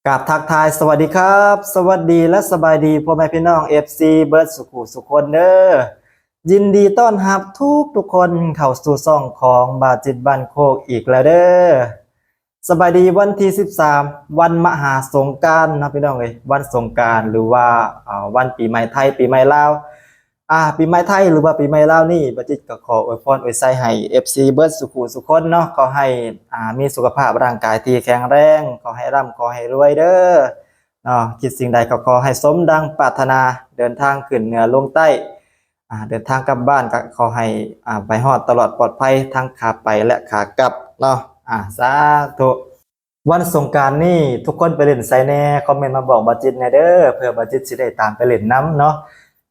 ກາບທັກທາຍສະຫວັດດີຄັບ ສະຫວັດດີ ແລະ ສະບາຍດີພໍ່ແມ່ພີ່ນ້ອງ ເອັຟຊີ ເບິດສຸຂູສຸຄົນເດີ. ຍິນດີຕ້ອນຮັບທຸກໆຄົນເຂົ້າສູ່ຊ່ອງຂອງບາຈິດບ້ານໂຄກອີກແລ້ວເດີ. ສະບາຍດີວັນທີສິບສາມ ວັນມະຫາສົງການເນາະພີ່ນ້ອງເອີຍ, ວັນສົງການ ຫຼືວ່າ ອາ ວັນປີໃໝ່ໄທ ປີໃໝ່ລາວ. ອາ ປີໃໝ່ໄທ ຫຼືວ່າປີໃໝ່ລາວນີ້ ບາຈິດກໍຂໍອວຍພອນອວຍໄຊໃຫ້ ເອັຟຊີ ເບິດສຸຂູສຸຄົນເນາະ, ຂໍໃຫ້ ອາ ມີສຸຂະພາບຮ່າງກາຍທີ່ແຂງແຮງ, ຂໍໃຫ້ຮ່ຳ ຂໍໃຫ້ລວຍເດີເນາະ, ຄິດສິ່ງໃດກໍຂໍໃຫ້ສົມດັ່ງປາດຖະໜາ, ເດີນທາງຂຶ້ນເໜືອລົງໃຕ້ ອາ ເດີນທາງກັບບ້ານກໍຂໍໃຫ້ ອາ ໄປຮອດຕະຫຼອດປອດໄພ ທັງຂາໄປ ແລະ ຂາກັບເນາະ. ອາ ສາທຸ. ວັນສົງການນີ້ທຸກຄົນໄປຫຼິ້ນໃສແດ່? ຄອມເມັນມາບອກບາຈິດແດ່ເດີ ເພື່ອບາຈິດຊິໄດ້ຕາມໄປຫຼິ້ນນຳເນາະ.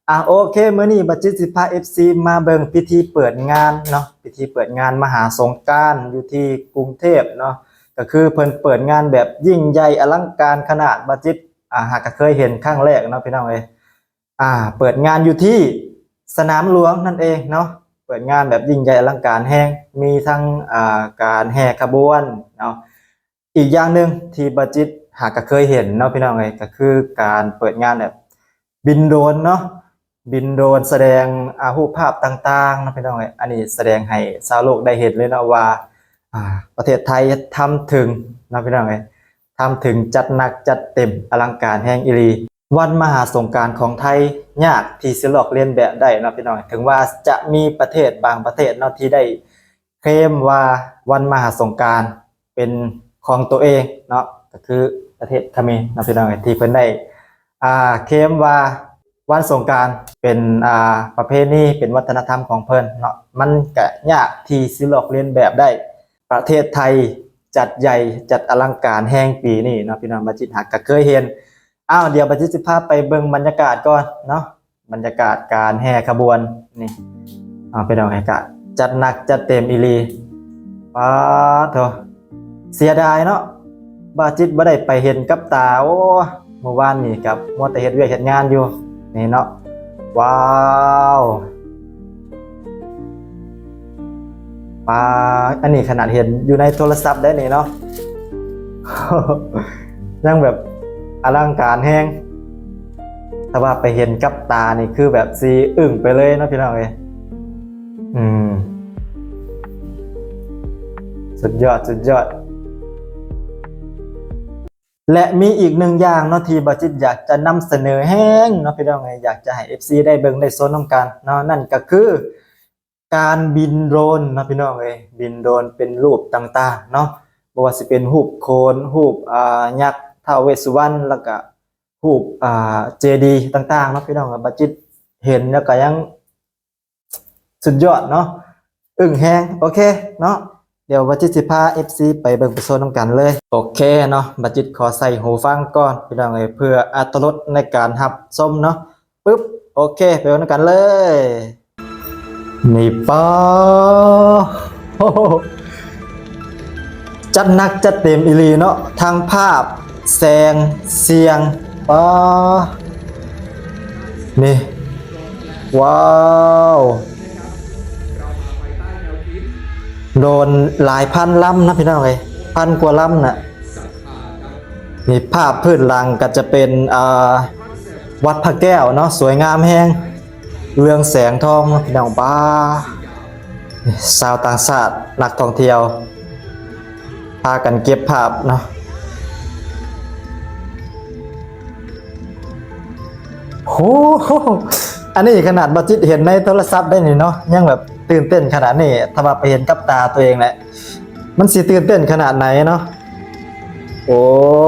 ອາ ໂອເຄ ມື້ນີ້ບາຈິດຊິພາ ເອັຟຊີ ມາເບິ່ງພິທີເປີດງານເນາະ, ພິທີເປີດງານມະຫາສົງການຢູ່ທີ່ກຸງເທບເນາະ, ກໍຄືເພິ່ນເປີດງານແບບຍິ່ງໃຫຍ່ອະລັງການຂະໜາດ, ບາຈິດ ອາ ຫາກະເຄີຍເຫັນຄັ້ງແລກເນາະ ພີ່ນ້ອງເອີຍ. ອາ ເປີດງານຢູ່ທີ່ສະໜາມຫຼວງນັ້ນເອງເນາະ, ເປີດງານແບບຍິ່ງໃຫຍ່ອະລັງການແຮງ, ມີທັງ ອາ ການແຫ່ຂະບວນເນາະ. ອີກຢ່າງໜຶ່ງທີ່ບາຈິດຫາກະເຄີຍເຫັນເນາະ ພີ່ນ້ອງເອີຍ, ກໍຄືການເປີດງານແບບບິນໂດຣນເນາະ, ບິນໂດຣນສະແດງ ອາ ຮູບພາບຕ່າງໆເນາະ ພີ່ນ້ອງເອີຍ. ອັນນີ້ສະແດງໃຫ້ຊາວໂລກໄດ້ເຫັນເລີຍເນາະວ່າ ອາ ປະເທດໄທທຳເຖິງເນາະ ພີ່ນ້ອງເອີຍ, ທຳເຖິງ ຈັດໜັກຈັດເຕັມ ອະລັງການແຮງອີ່ຫຼີ. ວັນມະຫາສົງການຂອງໄທຍາກທີ່ຊິລອກລຽນແບບໄດ້ເນາະ ພີ່ນ້ອງເອີຍ, ເຖິງວ່າຈະມີປະເທດບາງປະເທດເນາະທີ່ໄດ້ເຄລມວ່າວັນມະຫາສົງການເປັນຂອງໂຕເອງເນາະ, ກໍຄືປະເທດຂະເໝນເນາະ ພີ່ນ້ອງເອີຍ, ທີ່ເພິ່ນໄດ້ ອາ ເຄລມວ່າ ວັນສົງການເປັນ ອາ ປະເພນີ ເປັນວັດທະນະທຳຂອງເພິ່ນເນາະ, ມັນກະຍາກທີ່ຊິລອກລຽນແບບໄດ້. ປະເທດໄທຈັດໃຫຍ່ ຈັດອະລັງການແຮງປີນີ້ເນາະ ພີ່ນ້ອງ, ບາຈິດຫາກະເຄີຍເຫັນ. ອ້າວ ດຽວບາຈິດຊິພາໄປເບິ່ງບັນຍາກາດກ່ອນເນາະ, ບັນຍາກາດການແຫ່ຂະບວນນີ້. ອ້າວ ພີ່ນ້ອງ ກະຈັດໜັກຈັດເຕັມອີ່ຫຼີ. ປາດໂທ້ ເສຍດາຍເນາະ ບາຈິດບໍ່ໄດ້ໄປເຫັນກັບຕາ. ໂອ້ ມື້ວານນີ້ກໍມົວແຕ່ເຮັດວຽກເຮັດງານຢູ່ນີ້ເນາະ. ວ້າວ ປາ ອັນນີ້ຂະໜາດເຫັນຢູ່ໃນໂທລະສັບໄດ໋ນີ້ເນາະ ຍັງແບບອະລັງການແຮງ. ຖ້າວ່າໄປເຫັນກັບຕານີ້ຄືແບບຊິອຶ້ງໄປເລີຍເນາະ ພີ່ນ້ອງເອີຍ. ອືມ ສຸດຍອດ ສຸດຍອດ. ແລະ ມີອີກໜຶ່ງຢ່າງເນາະ ທີ່ບາຈິດຢາກຈະນຳສະເໜີແຮງເນາະ ພີ່ນ້ອງເອີຍ, ຢາກຈະໃຫ້ເອັຟຊີໄດ້ເບິ່ງໄດ້ຊົມນຳກັນເນາະ, ນັ້ນກໍຄືການບິນໂດຣນເນາະ ພີ່ນ້ອງເອີຍ. ບິນໂດຣນເປັນຮູບຕ່າງໆເນາະ, ບໍ່ວ່າຊິເປັນຮູບໂຂນ, ຮູບ ອາ ຍັກ, ທ້າວເວດສຸວັນ, ແລ້ວກະຮູບ ອາ ເຈດີຕ່າງໆເນາະ ພີ່ນ້ອງ. ບາຈິດເຫັນແລ້ວກະຍັງ ສຸດຍອດເນາະ ອຶ້ງແຮງ. ໂອເຄເນາະ ດຽວບາຈິດຊິພາເອັຟຊີໄປເບິ່ງໄປຊົມນຳກັນເລີຍ. ໂອເຄເນາະ ບາຈິດຂໍໃສ່ຫູຟັງກ່ອນ ພີ່ນ້ອງເອີຍ, ເພື່ອອັດຕະລົດໃນການຮັບຊົມເນາະ. ປຶບ ໂອເຄ ໄປເບິ່ງນຳກັນເລີຍ. ນີ້ ປາ ໂອ້ໂຫ ຈັດໜັກຈັດເຕັມອີ່ຫຼີເນາະ, ທັງພາບ ແສງ ສຽງ ປາ ນີ້ ວ້າວ ໂດຣນຫຼາຍພັນລຳນະ ພີ່ນ້ອງເອີຍ, ພັນກວ່າລຳນະ. ນີ້ພາບພື້ນຫຼັງກໍຈະເປັນ ອ່າ ວັດພະແກ້ວເນາະ, ສວຍງາມແຮງ ເຮືອງແສງທອງເນາະ ພີ່ນ້ອງ. ປາ ນີ້ ຊາວຕ່າງຊາດ ນັກທ່ອງທ່ຽວ ພາກັນເກັບພາບເນາະ. ໂອ້ໂຫ ອັນນີ້ຂະໜາດບໍ່ຈິດເຫັນໃນໂທລະສັບໄດ໋ນີ້ເນາະ ຍັງແບບຕື່ນເຕັ້ນຂະໜາດນີ້, ຖ້າວ່າໄປເຫັນກັບຕາຕົວເອງແຫຼະ ມັນຊິຕື່ນເຕັ້ນຂະໜາດໃດເນາະ. ໂອ້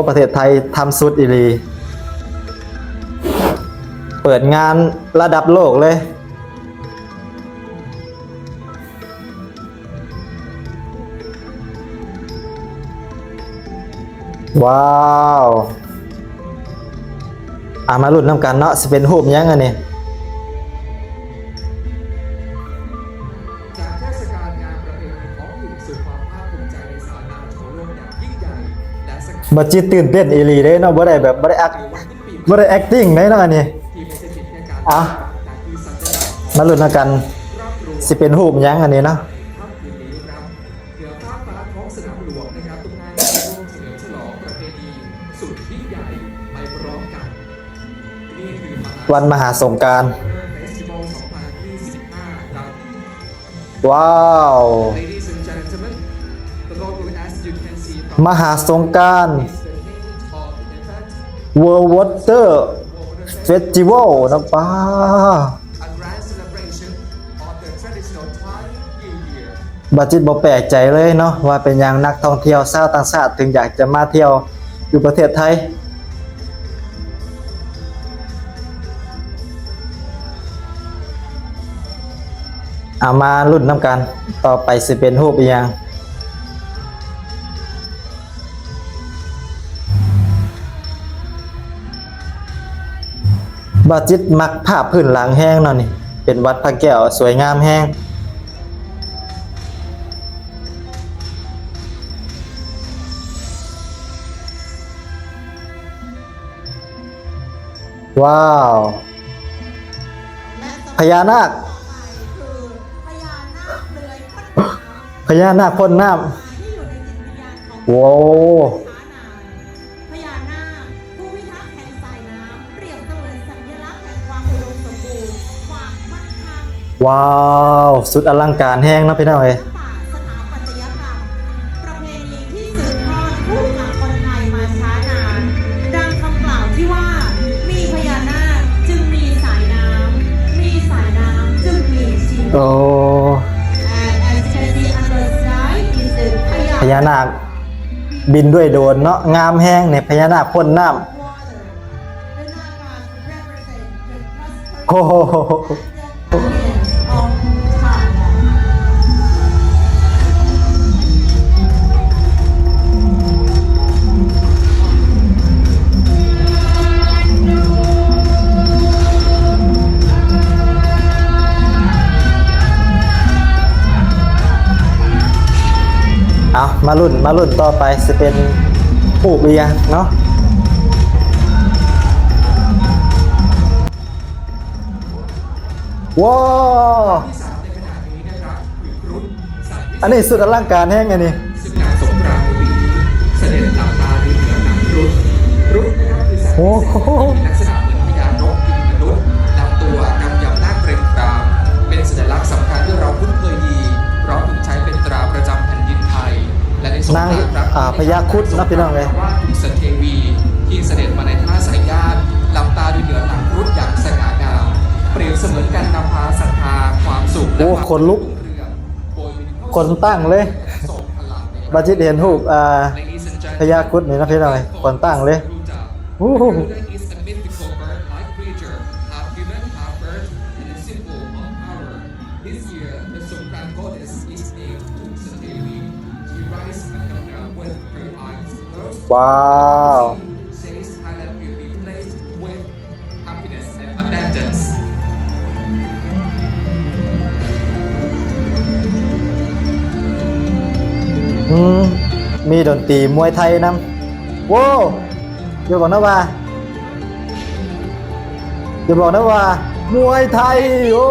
ປະເທດໄທທຳສຸດອີ່ຫຼີ ເປີດງານລະດັບໂລກເລີຍ. ວ້າວ ອາ ມາລຸ້ນນຳກັນເນາະ ຊິເປັນຮູບຫຍັງອັນນີ້. ບໍ່ຈິດຕື່ນເຕັ້ນອີ່ຫຼີເດ້ເນາະ, ບໍ່ໄດ້ແບບ ບໍ່ໄດ້ອັກ ບໍ່ໄດ້ແອັກຕິງໄດ໋ເນາະອັນນີ້. ອ່ະ ມາລຸ້ນນຳກັນ ຊິເປັນຮູບຫຍັງອັນນີ້ເນາະ. ເໜືອຟາກຟ້າຂອງສະໜາມຫຼວງນະຄັບ ຕົງໜ້າມີຮູບສະເຫຼີມສະຫຼອງປະ เจดีย์สุดยิ่งใหญ่ไปพร้อมกัน นี่คือมหา วันมหาสงกรานต์ เฟสติวัลสองพันยี่สิบห้า ครับ ว้าว Ladies and gentlemen, the logo, as you can see from มหาสงกรานต์ is the name of the event. World Water Festival ນະ ປ້າ A grand celebration of the traditional Thai New Year. ບ່າວຈິດບໍ່ແປກໃຈເລີຍເນາະ ວ່າເປັນຫຍັງນັກທ່ອງທ່ຽວຊາວຕ່າງຊາດເຖິງຢາກຈະມາທ່ຽວຢູ່ປະເທດໄທ. ເອົາ ມາລຸ້ນນຳກັນ ຕໍ່ໄປຊິເປັນຮູບອີ່ຫຍັງ? ບ່າວຈິດມັກພາບພື້ນຫຼັງແຮງເນາະນີ້ ເປັນວັດພະແກ້ວ ສວຍງາມແຮງ. ວ້າວ ພະຍານາກ ພະຍານາກພົ້ນນ້ຳ ໂອ້ ພະຍານາກ ຜູ້ພິທັກແຫ່ງສາຍນ້ຳ ເປຽບສະເໝືອນສັນຍະລັກແຫ່ງຄວາມອຸດົມສົມບູນ ຄວາມໝັ້ນຄັ່ງ. ວ້າວ ສຸດອະລັງການແຮງເນາະພີ່ນ້ອງເອີຍ. ສິລະປະສະຖາປັດຕະຍະກຳ ປະເພນີທີ່ສືບທອດຄູ່ກັບຄົນໄທມາຊ້ານານ ດັ່ງຄຳກ່າວທີ່ວ່າ ມີພະຍານາກຈຶ່ງມີສາຍນ້ຳ ມີສາຍນ້ຳຈຶ່ງມີຊີວິດ. ໂອ້ And as you can see on the sky is the ພະຍານາກ ພະຍານາກບິນດ້ວຍໂດຣນເນາະ ງາມແຮງນີ້ ພະຍານາກພົ້ນນ້ຳ. ໂອ້ໂຫ ເອົາ ມາລຸ້ນ ມາລຸ້ນຕໍ່ໄປ ຊິເປັນຮູບອີ່ຫຍັງເນາະ. ວ້າວ ອັນນີ້ສຸດອະລັງການແຮງອັນນີ້. ສະເດັດຫຼັບຕາດູເໜືອຫຼັງຄຣຸດ. ຄຣຸດ ໂອ້ໂຫ ລັກສະນະເໝືອນພະຍານົກກິນມະນຸດ ລຳຕົວກຳຍຳໜ້າເກຣັງກຣາມ ເປັນສັນຍະລັກສຳຄັນທີ່ເຮົາຄຸ້ນເຄີຍດີ ເພາະຖືກໃຊ້ເປັນຕຣາປະຈຳແຜ່ນດິນໄທ. ນາງ ອ່າ ພະຍາຄຸດເນາະ ພີ່ນ້ອງເອີຍ. ວ່າກຸສະເທວີ ທີ່ສະເດັດມາໃນຖານະສາຍຍາດ ຫຼັບຕາຢູ່ເໜືອຫຼັງຄຣຸດຢ່າງສະຫງ່າງາມ ປຽບສະເໝືອນການນຳພາສັດທາ ຄວາມສຸກ ໂອ້ ແລະ ຄວາມ ຂົນລຸກ ຮຸ່ງເຮືອງ ໂດຍມີ ຂົນຕັ້ງເລີຍ ສົ່ງພະລັງ ບາດຈິດເຫັນຮູບ ອ່າ ພະຍາຄຸດນີ້ເນາະ ພີ່ນ້ອງເອີຍ ຂົນຕັ້ງເລີຍ. ໂອ້ Garuda is a mythical bird-like creature, half human, half bird, and a symbol of power. This year, the Songkran goddess is named Kusateri. She rides a camel with her eyes closed. ວ້າວ She says Thailand will be blessed with happiness and abundance. ອືມ ມີດົນຕີມວຍໄທນຳ. ໂວ້ ຢ່າບອກນະວ່າ ຢ່າບອກນະວ່າມວຍໄທ. ໂອ້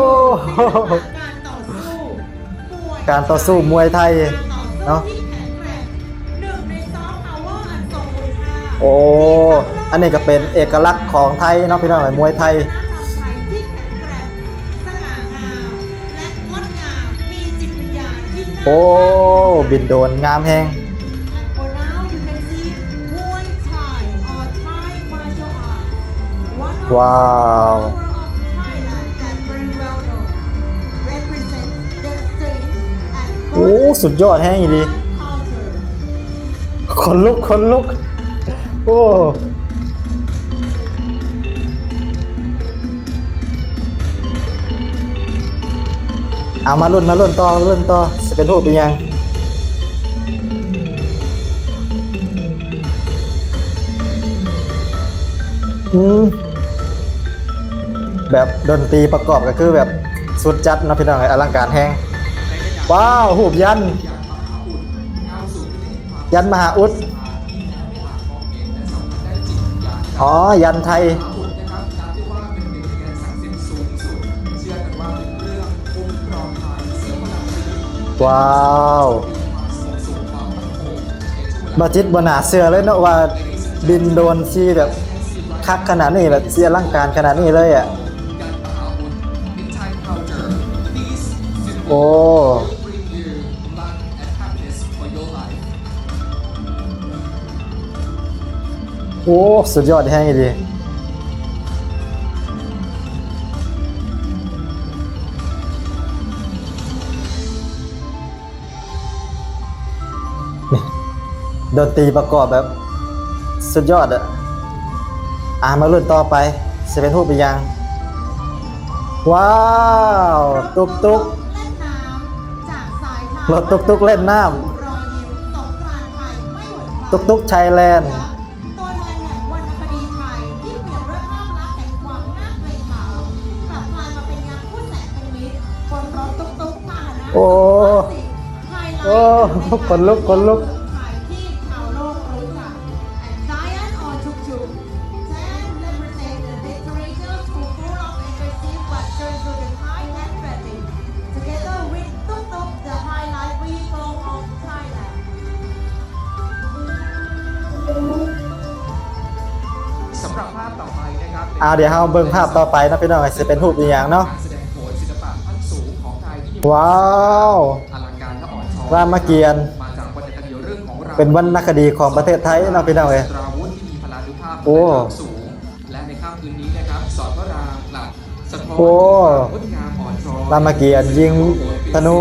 ການຕໍ່ສູ້ມວຍໄທເນາະ. ໂອ້ ອັນນີ້ກໍເປັນເອກະລັກຂອງໄທເນາະ ພີ່ນ້ອງເອີຍ ມວຍໄທ. ໂອ້ ບິນໂດຣນງາມແຮງ. ວ້າວ ໂອ້ ສຸດຍອດແຮງອີ່ຫຼີ. ຂົນລຸກ ຂົນລຸກ ໂອ້. ເອົາ ມາລຸ້ນ ມາລຸ້ນຕໍ່ ລຸ້ນຕໍ່ ຊິເປັນຮູບອີ່ຫຍັງ? ອືມ ແບບດົນຕີປະກອບກໍຄືແບບສຸດຈັດເນາະ ພີ່ນ້ອງເອີຍ ອະລັງການແຮງ. ວ້າວ ຮູບຍັນ ຍັນມະຫາອຸດ. ອໍ ຍັນໄທ. ວ້າວ. ບ່າວຈິດບໍ່ໜ້າເຊື່ອເລີຍເນາະ ວ່າບິນໂດຣນຊິແບບຄັກຂະໜາດນີ້ ແບບຊິອະລັງການຂະໜາດນີ້ເລີຍອະ. ໂອ້ ໂອ້ ສຸດຍອດແຮງອີ່ຫຼີ. ນີ້ ດົນຕີປະກອບແບບສຸດຍອດອະ. ອ່າ ມາລຸ້ນຕໍ່ໄປ ຊິເປັນຮູບອີ່ຫຍັງ? ວ້າວ ຕຸກຕຸກ ລົດຕຸກຕຸກເລ່ນນ້ຳ ຕຸກຕຸກໄທແລນ. ຕົວແທນແຫ່ງວັນນະຄະດີໄທທີ່ເปี่ຍມດ້ວຍພາບລັກษณ์ແຫ່ງຄວາມໜ້າເກງຂາມ กลับกลายมาเป็นยักษ์ผู้แสนเป็นมิตรบนรถตุ๊กตุ๊กพาหนะ ໂອ້ คลาสสิก ไฮไลท์ ໂອ້ หนึ่งใน ขนลุก ขนลุก ไทยที่ชาวโลกรู้จัก and Giant on Tuk Tuk. Ten represent the literature who full of aggressive but turn to the Thai and Bentley. Together with Tuk Tuk, the highlight vehicle of Thailand. สำหรับภาพต่อไปนะครับ ອ່າ ດຽວເຮົາເບິ່ງພາບຕໍ່ໄປເນາະ ພີ່ນ້ອງເອີຍ ຊິເປັນຮູບອີ່ຫຍັງເນາະ? ການแสดงโขนศิลปะขั้นสูงของไทยที่ ວ້າວ ອลังการและอ่อนช้อย ລາມະກຽນ มาจากวรรณคดีเรื่องของเรา ເປັນວັນນະຄະດີຂອງປະເທດໄທເນາະ ພີ່ນ້ອງເອີຍ. ສตราวุธที่มีพลานุภาพ ໂອ້ และในค่ำคืนนี้นะครับ สอนพระรามหลัก ໂອ້ ລາມະກຽນຍິງທະນູ.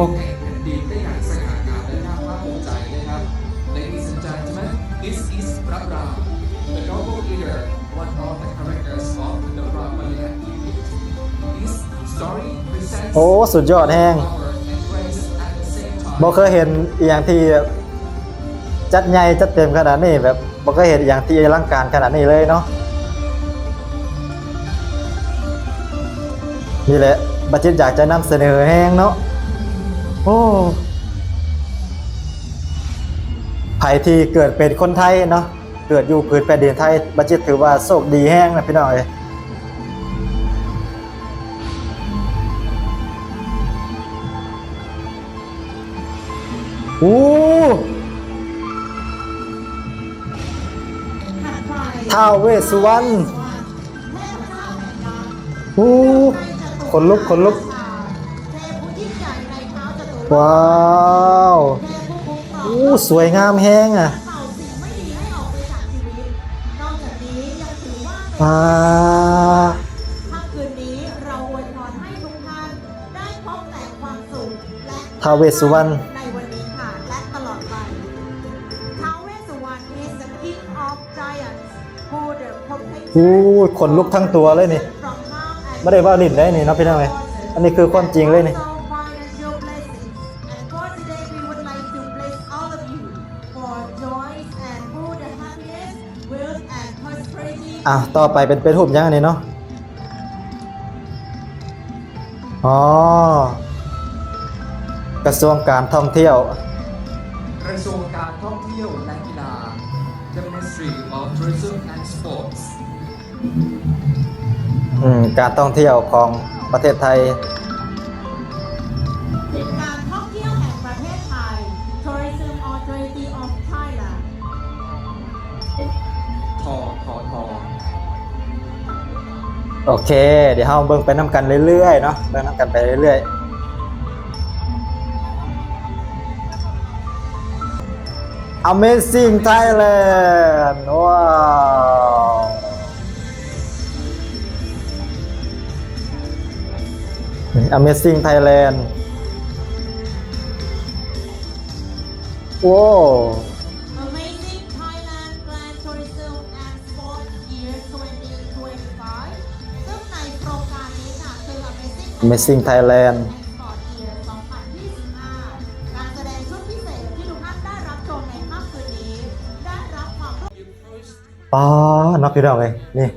This story presents ໂອ້ ສຸດຍອດແຮງ. power and grace at the same time. ບໍ່ເຄີຍເຫັນອີ່ຫຍັງທີ່ແບບຈັດໃຫຍ່ຈັດເຕັມຂະໜາດນີ້ ແບບ ບໍ່ເຄີຍເຫັນອີ່ຫຍັງທີ່ອະລັງການຂະໜາດນີ້ເລີຍເນາະ. ນີ້ແຫຼະ ບ່າວຈິດຢາກຈະນຳສະເໜີແຮງເນາະ. ໂອ້ ໃຜທີ່ເກີດເປັນຄົນໄທເນາະ ເກີດຢູ່ພື້ນແຜ່ນດິນໄທ ບ່າວຈິດຖືວ່າໂຊກດີແຮງນະ ພີ່ນ້ອງເອີຍ. ໂອ້ ທ້າວເວດສຸວັນ. ໂອ້ ຂົນລຸກ ຂົນລຸກ. ວ້າວ ໂອ້ ສວຍງາມແຮງອະ. ອ່າ ຄ່ຳຄືນນີ້ ເຮົາອວຍພອນໃຫ້ທຸກທ່ານໄດ້ພົບແຕ່ຄວາມສຸກ ແລະ ທ້າວເວດສຸວັນ ໃນວັນນີ້ຄ່ະ ແລະ ຕະຫຼອດໄປ. ທ້າວເວດສຸວັນ is the king of giants, who the protector ໂອ້ຍ ຂົນລຸກທັງຕົວເລີຍນີ້. from harm and ບໍ່ໄດ້ເວົ້າຫຼິ້ນໄດ໋ນີ້ເນາະ ພີ່ນ້ອງເອີຍ. ອັນນີ້ຄືຄວາມຈິງເລີຍນີ້. also financial blessings. And for today, we would like to bless all of you for joys and good happiness, wealth and prosperity. ອ່າ ຕໍ່ໄປເປັນ ເປັນຮູບຫຍັງອັນນີ້ເນາະ? ອໍ ກະຊວງການທ່ອງທ່ຽວ. ກະຊວງການທ່ອງທ່ຽວ ແລະ ກິລາ The Ministry of Tourism and Sports. ອືມ ການທ່ອງທ່ຽວຂອງປະເທດໄທ. ການທ່ອງທ່ຽວແຫ່ງປະເທດໄທ Tourism Authority of Thailand. ທ ທ ທ. ໂອເຄ ດຽວເຮົາເບິ່ງໄປນຳກັນເລື້ອຍໆເນາະ ເບິ່ງນຳກັນໄປເລື້ອຍໆ. Amazing Thailand ວ້າວ Amazing Thailand ໂອ້ Amazing Thailand Grand Tourism and Sport Year twenty twenty-five ຊຶ່ງໃນໂຄງການນີ້ຄ່ະ ຄື Amazing Amazing Thailand Thailand and Sport Year ສອງພັນຊາວຫ້າ ການສະແດງຊຸດພິເສດທີ່ທຸກທ່ານໄດ້ຮັບຊົມໃນຄ່ຳຄືນນີ້ ໄດ້ຮັບຄວາມ ປ້າ ເນາະ ພີ່ນ້ອງເອີຍ ນີ້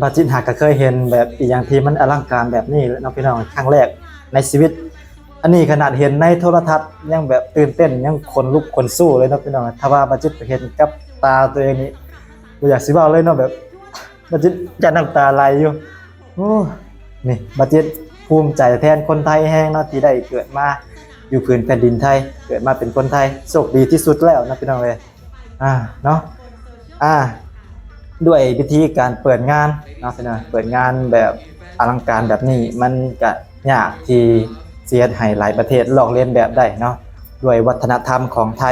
ບ່າວຈິດຫາກະເຄີຍເຫັນແບບອີ່ຫຍັງທີ່ມັນອະລັງການແບບນີ້ເນາະ ພີ່ນ້ອງ ຄັ້ງແລກໃນຊີວິດ. ອັນນີ້ຂະໜາດເຫັນໃນໂທລະທັດຍັງແບບຕື່ນເຕັ້ນ ຍັງຂົນລຸກຂົນສູ້ເລີຍເນາະ ພີ່ນ້ອງ. ຖ້າວ່າບ່າວຈິດໄປເຫັນກັບຕາຕົວເອງນີ້ ບໍ່ຢາກຊິເວົ້າເລີຍເນາະ ແບບບ່າວຈິດຈະນ້ຳຕາໄຫຼຢູ່. ໂອ້ ນີ້ ບ່າວຈິດພູມໃຈແທນຄົນໄທແຮງເນາະ ທີ່ໄດ້ເກີດມາຢູ່ພື້ນແຜ່ນດິນໄທ ເກີດມາເປັນຄົນໄທ ໂຊກດີທີ່ສຸດແລ້ວເນາະ ພີ່ນ້ອງເອີຍ. ອ່າເນາະ ອ່າ ດ້ວຍວິທີການເປີດງານເນາະ ເພິ່ນວ່າເປີດງານແບບອະລັງການແບບນີ້ ມັນກະຍາກທີ່ຊິເຮັດໃຫ້ຫຼາຍປະເທດລອກລຽນແບບໄດ້ເນາະ ດ້ວຍວັດທະນະທຳຂອງໄທ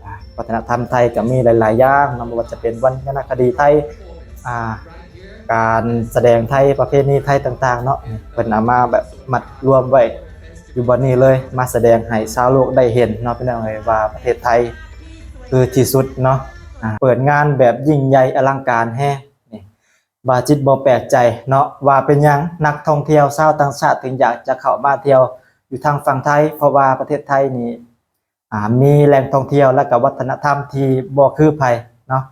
ອ່າ ວັດທະນະທຳໄທກະມີຫຼາຍໆຢ່າງເນາະ ບໍ່ວ່າຈະເປັນວັນນະຄະດີໄທ ອ່າ ການສະແດງໄທ ປະເພນີໄທຕ່າງໆເນາະ ເພິ່ນເອົາມາແບບມັດລວມໄວ້ຢູ່ບ່ອນນີ້ເລີຍ ມາສະແດງໃຫ້ຊາວໂລກໄດ້ເຫັນເນາະ ພີ່ນ້ອງເອີຍ ວ່າປະເທດໄທຄືທີ່ສຸດເນາະ ອ່າ ເປີດງານແບບຍິ່ງໃຫຍ່ອະລັງການແຮງ ນີ້ ບາຈິດບໍ່ແປກໃຈເນາະ ວ່າເປັນຫຍັງນັກທ່ອງທ່ຽວຊາວຕ່າງຊາດເຖິງຢາກຈະເຂົ້າມາທ່ຽວຢູ່ທາງຝັ່ງໄທ ເພາະວ່າປະເທດໄທນີ້ ອ່າ ມີແຫຼ່ງທ່ອງທ່ຽວ ແລະກະວັດທະນະທຳທີ່ບໍ່ຄືໃຜເນາະ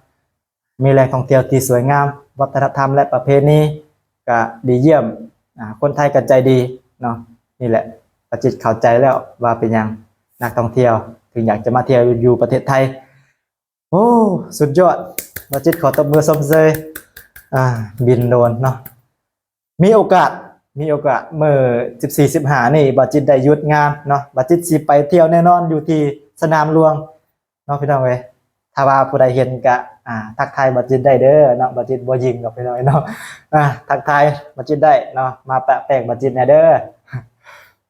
ມີແຫຼ່ງທ່ອງທ່ຽວທີ່ສວຍງາມ ວັດທະນະທຳ ແລະປະເພນີກະດີຢ້ຽມ ອ່າ ຄົນໄທກະໃຈດີເນາະ ນີ້ແຫຼະ ບາຈິດເຂົ້າໃຈແລ້ວວ່າເປັນຫຍັງນັກທ່ອງທ່ຽວເຖິງຢາກຈະມາທ່ຽວຢູ່ປະເທດໄທ ໂອ້ ສຸດຍອດ ບາຈິດຂໍຕົບມືຊົມເຊີຍ ອ່າ ບິນໂດຣນເນາະ ມີໂອກາດ ມີໂອກາດ ມື້ສິບສີ່ ສິບຫ້ານີ້ ບາຈິດໄດ້ຢຸດງານເນາະ ບາຈິດຊິໄປທ່ຽວແນ່ນອນຢູ່ທີ່ສະໜາມຫຼວງເນາະ ພີ່ນ້ອງເອີຍ ຖ້າວ່າຜູ້ໃດເຫັນກະ ອ່າ ທັກທາຍບາຈິດໄດ້ເດີເນາະ ບາຈິດບໍ່ຍິງດອກ ພີ່ນ້ອງເນາະ ອ່າ ທັກທາຍບາຈິດໄດ້ເນາະ ມາປະແປ້ງບາຈິດແດ່ເດີ.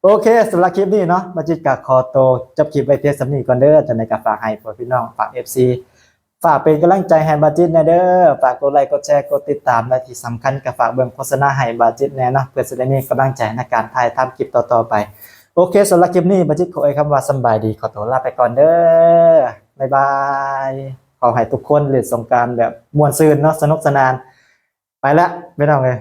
ໂອເຄ ສຳລັບຄລິບນີ້ເນາະ ບາຈິດກະຂໍໂຕຈົບຄລິບໄວ້ພຽງສ່ຳນີ້ກ່ອນເດີ ຈັ່ງໃດກະຝາກໃຫ້ພວກພີ່ນ້ອງ ຝາກເອັຟຊີ ຝາກເປັນກຳລັງໃຈໃຫ້ບາຈິດແດ່ເດີ ຝາກກົດໄລ ກົດແຊ ກົດຕິດຕາມ ແລະທີ່ສຳຄັນກະຝາກເບິ່ງໂຄສະນາໃຫ້ບາຈິດແດ່ເນາະ ເພື່ອຊິໄດ້ມີກຳລັງໃຈໃນການຖ່າຍທຳຄລິບຕໍ່ໆໄປ. ໂອເຄ ສຳລັບຄລິບນີ້ ບາຈິດຂໍເອີ່ຍຄຳວ່າສຳບາຍດີ ຂໍໂຕລາໄປກ່ອນເດີ ບາຍບາຍ ຂໍໃຫ້ທຸກຄົນຫຼິ້ນສົງການແບບມ່ວນຊື່ນເນາະ ສະໜຸກສະໜານ ໄປລະ ພີ່ນ້ອງເອີຍ.